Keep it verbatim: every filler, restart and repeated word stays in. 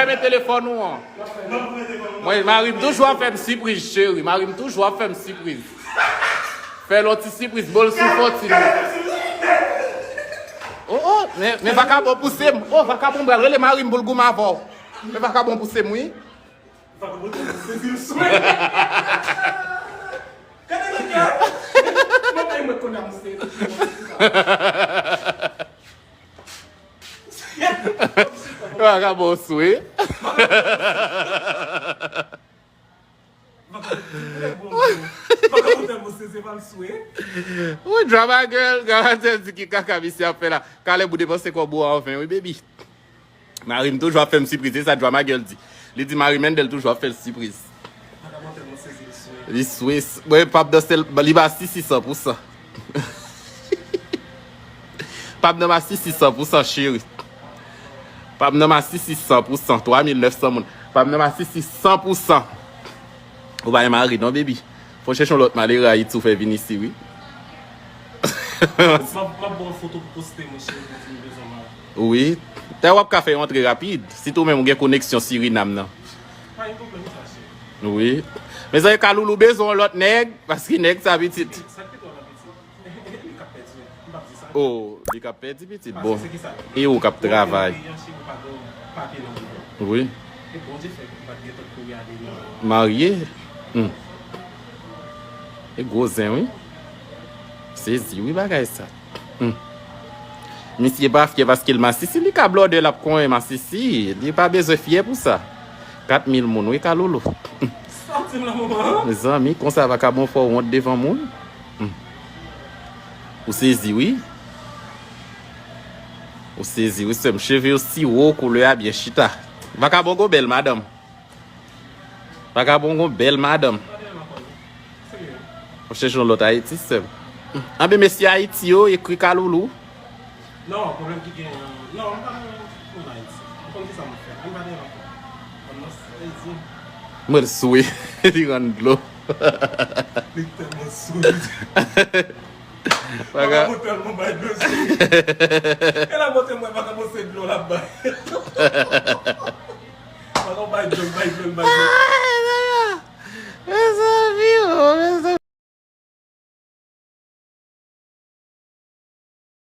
Fèmen telefòn ou an. Mwen, mari m toujou ap fè m sipriz, cheri. Mari m toujou ap fè m sipriz. Fè l yon ti sipriz, bon l sou fò ti nou. Oh, oh, men, men vakabon pouse m. Oh, vakabon pral rele mari m pou l goumen avè w. Men vakabon pouse m, wi. Vakabon te sezi l swe. Gade nèg la. Mwen pa mwen konn a misye. Vakabon swe. Vakabon tèlman sezi pa l swe. Wi, drama girl, drama girl di ki kaka misye ap fè la. Kaleb ou depanse kòb ou an ven, wi, baby. Mari m toujou ap fè m sipriz, se sa drama girl di. Li di mari Mendel toujou ap fè l sipriz. Vakabon tèlman sezi l swe. Li swe. Mwen, pap nan sèl, li ba sisi san pou san. Pap nan ba sisi san pou san, cheri. Pap nan ba sisi san pou san, twa mil nèf san moun. Pap nan ba sisi san pou san. Ou pa gen mari non, baby. Fò chèche yon lòt malere Ayiti ou fè vin isi, wi. M ap, m ap ba w foto pou poste, monchè, mwen di m bezwen mari. Wi. Tè w ap ka fè yon antre rapid. Sitou menm ou gen koneksyon Sirinam nan. Pa gen pwoblèm sa, cheri. Wi. Mezanmi, Kaloulou bezwen yon lòt nèg, paske nèg sa pitit. Sa k pito la pitit. Li k ap pèdi, wi. M p ap di sa. Oh, li k ap pèdi pitit. Bon. Paske se ki sa? E ou k ap travay. Ou gen peyi an, cheri, ou pa gen papye nan men ou. Wi. E Bondye fè ou pa t gen tan kouri ale nan. Marye? Hmm. E gwo zen, wi. Sezi, wi, bagay sa. Hmm. Misye pa fyè paske l masisi, li ka blòdè, l ap konyen masisi. Li pa bezwen fyè pou sa. Kat mil moun, wi, Kaloulou. Sa w di m la, manman? Mezanmi, konsa vakabon fè w wont devan moun. Hmm. Ou sezi, wi. Ou sezi, wi, sè m. Cheve yo si wo, koulè a byen chita. Vakabon gon bèl madanm. Vakabon gon bèl madanm. Ou chèche yon lòt Ayiti, sè m. Anben, mesye Ayiti yo, ekri Kaloulou. Non, pwoblèm ki gen, non, m pa nan, nan Ayiti. M konn ki sa m ap fè. Ann pa gen ankò. Ann nan Ayiti. Mwen swe, li rann dlo. Li tèlman swe. Vakabon tèlman bay dlo swe. E la montre mwen vakabon se dlo l ap bay. Vakabon bay dlo, bay dlo, bay dlo.